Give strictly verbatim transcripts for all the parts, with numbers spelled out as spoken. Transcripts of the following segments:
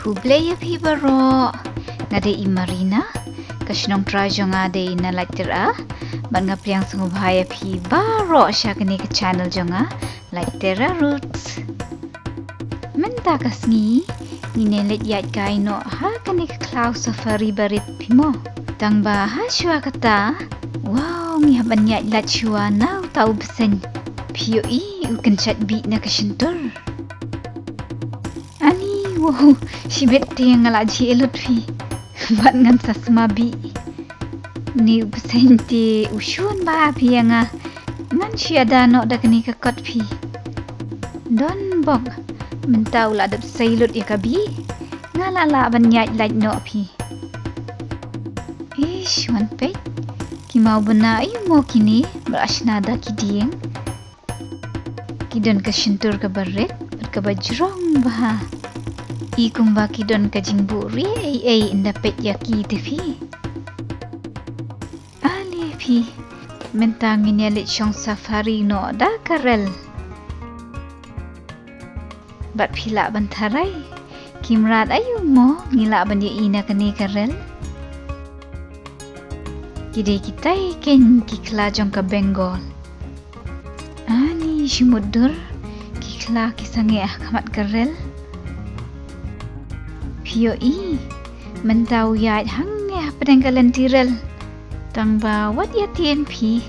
Khublei ïa phi baroh. Nga dei i Marina. Ka shnong trai jong nga dei na Laittera. Bad nga pdiang sngewbha ïa phi baroh sha kane ka channel jong nga, Laittera Roots. Mynta ka sngi ngin ïa leit ïaid kai noh ha kane ka khlaw safari barit phi mo. Tang ba ha shuwa kata, wow, ngi hap ban ïaid lait shuwa na uta u bseiñ. Phi ïohi u kynjat bih na ka shyntur. Ani, wow, shibit te nga la jhieh lut phi. Bad ngan sa sma bih. Ni u bseiñ te u shun bha phi ïa nga. Ngan shu ïada noh da kane ka kot phi. Don bok, mynta u la dep sei lut ïa ka bih. Nga la lah ban ïaid lait noh phi. Ish, wan peit. Ki maw bnai aïu mo kine, ba la shna da ki dieng. Ki don ka shyntur kaba rit bad kaba jrong bha. I kumba ki don ka jingbuhrieh ei ei ynda peit ïa ki te phi. Ale phi, mynta ngin ïa leit shong safari noh da ka rel. Bad phi lah ban tharai, ki mrad aïu mo ngi lah ban ïohi na kane ka rel. Ki dei kitai keiñ ki khla jong ka Bengal. Ani, shu mutdur, ki khla ki sangeh ha khmat ka rel. Phi ïohi, mynta u ïaid hangne hapdeng ka lynti rel. Tang ba wat ïa tien phi.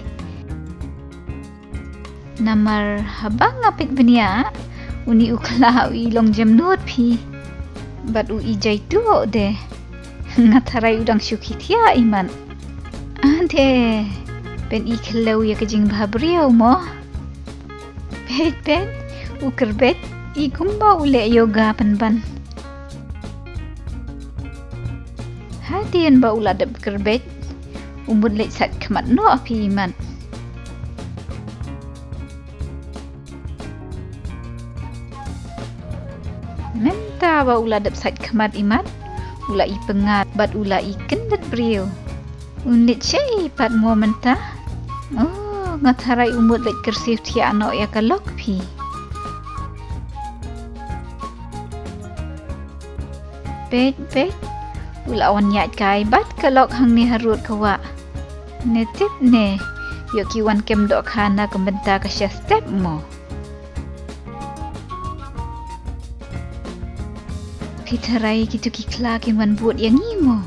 Namar haba nga peit bniah, uni u khla u i long jemnud phi. Bad u i jaituh de. Nga tharai u dang shu khithiah imat. Ade, pyn-i khyllew ïa ka jingbhabriew mo. Peit, peit, u kyrbet, i kumba u leh yoga pynban. Hadien ba u la dep kyrbet, u mut leit sait khmat noh phi imat. Mynta ba u la dep sait khmat imat, u la i pyngngad bad u la i kyndit briew. Un leit shaei pat mo mynta? Oh, nga tharai u mut leit kyrsiew thiah noh ïa ka lok phi. Peit, peit. U la wan ïaid kai bad ka lok hangne harud ka wah. Ne tip ne, ïoh ki wan kem dohkha na ka bynta ka sha step mo. Phi tharai kito ki khla kin wan bud ïa ngi mo.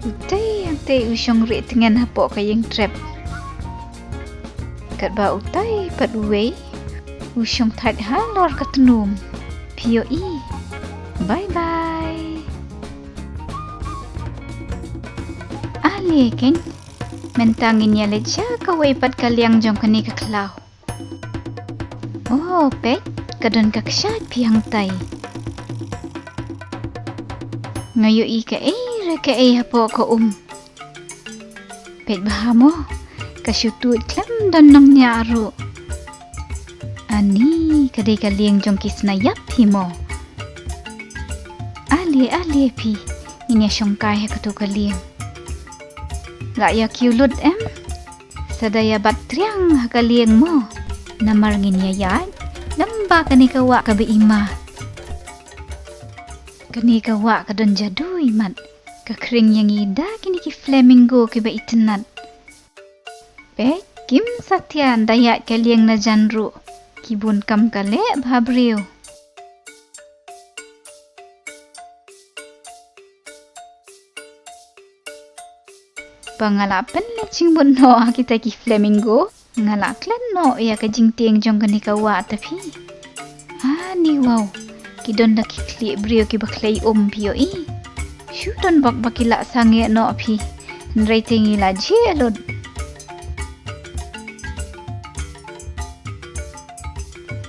Utai, utai u shong rieh tngen hapoh ka ïing trep. Katba utai pat uwei u shong thait halor ka tnum. Phi ïohi. Bye bye. Ale keiñ. Mynta ngin ïa leit sha kawei pat ka liang jong kane ka khlaw. Oh, peit, ka don ka kshaid phi hangtai. Nga ïohi kaei re kaei hapoh ka um. Peit bha mo, ka shu tuid khlem don nongñiah ruh. Ani, ka dei ka lieng jong ki sna ïap phi mo. Ale, ale phi, ngin ïa shongkai ha kato ka lieng. La ïa kiew lut em? Sa da ïa bat triang ha ka lieng mo. Namar ngin ïa ïaid lem bad kane ka wah kaba i ma. Kane ka wah ka don jadu imat. Ka khring ïa ngi da kine ki flamingo kiba itynnat. Peit, kim satia ynda ïaid ka lieng na jan ruh. Ki bun kam ka leh bha briew. Ba nga la pynleit jingmut noh ha kita ki flamingo, nga la klet noh ïa ka jingtieng jong kane ka wah ta phi. Ani wow, ki don da ki khlieh briew kiba khlei um phi ïohi. Shu don bok ba ki la sangeh noh phi. Hynrei te ngi la jhieh lut.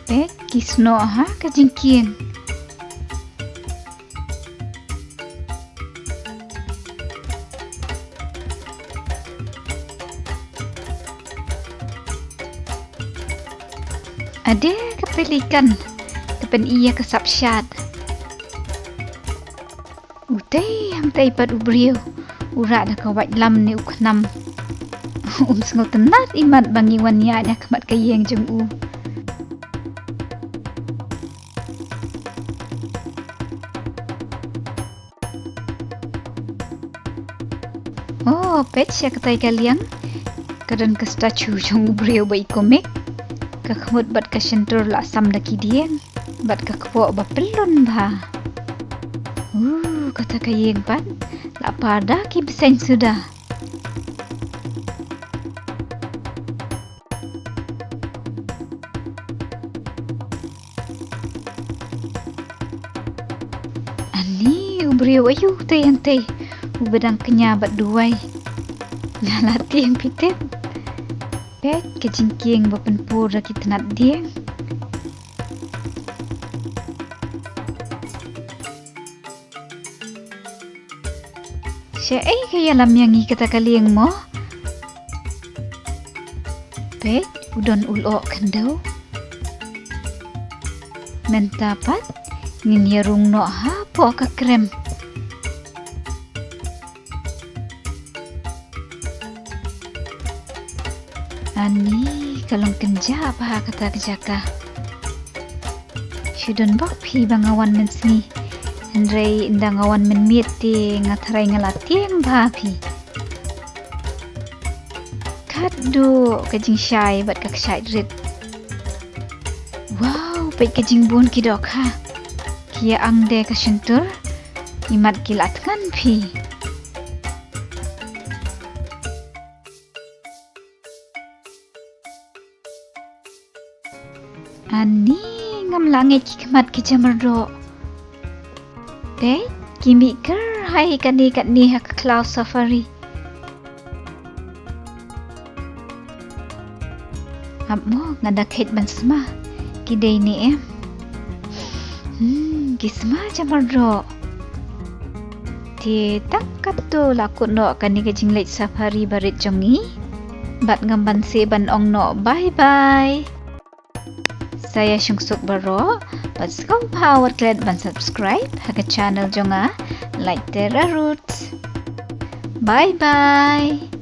Peit ki snoh ha ka jingkieng. Ade ka pelikan ka pyni ïa ka sap shad. Utei hangtei pat u briew u rah da ka waitlam ne u khnam. Um sngewtynnat imat ba ngi wan ïaid ha khmat ka ïing jong u. Oh, peit sha katei ka liang. Ka don ka statue jong u briew ba i komik. Ka khmut bad ka shyntur la sam da ki dieng bad ka kpoh ba pyllun bha. Uh, kata ka ïing pat la par da ki bseiñ suda. Ani u briew aïu tei hangtei uba dang kñia bad duwai. Nga la tieng phi tip. Peit ka jingkieng ba pynpur da ki tnat dieng. Shaei ka ïalam ïa ngi kata ka lieng mo? Peit u don u lyoh khyndew. Mynta pat ngin ïa rung noh hapoh ka krem. Ani ka long kynjah bha kata ka jaka. Shu don bok phi ba nga wan mynsngi. Hynrei ynda nga wan mynmiet te nga tharai nga la tieng bha phi. Khadduh ka jingshai bad ka kshaid rit. Wow, peit ka jingbun ki dohkha. Ki ïa ang de ka shyntur. Imat ki la thngan phi. Ani ngam la ngeit ki khmat ki jamyrdoh. Te ki mih kyrhai kane katne ha ka khlaw safari. Hap mo nga da kheit ban sma ki dei ne em. Hmm, ki sma jamyrdoh. Te tang katto la kut noh kane ka jingleit safari barit jong ngi. Bad ngam banse ban ong noh bye bye. Sa ïa shong suk baroh bad sngewbha wat klet ban subscribe ha ka channel jong nga Lighter Roots. Bye bye.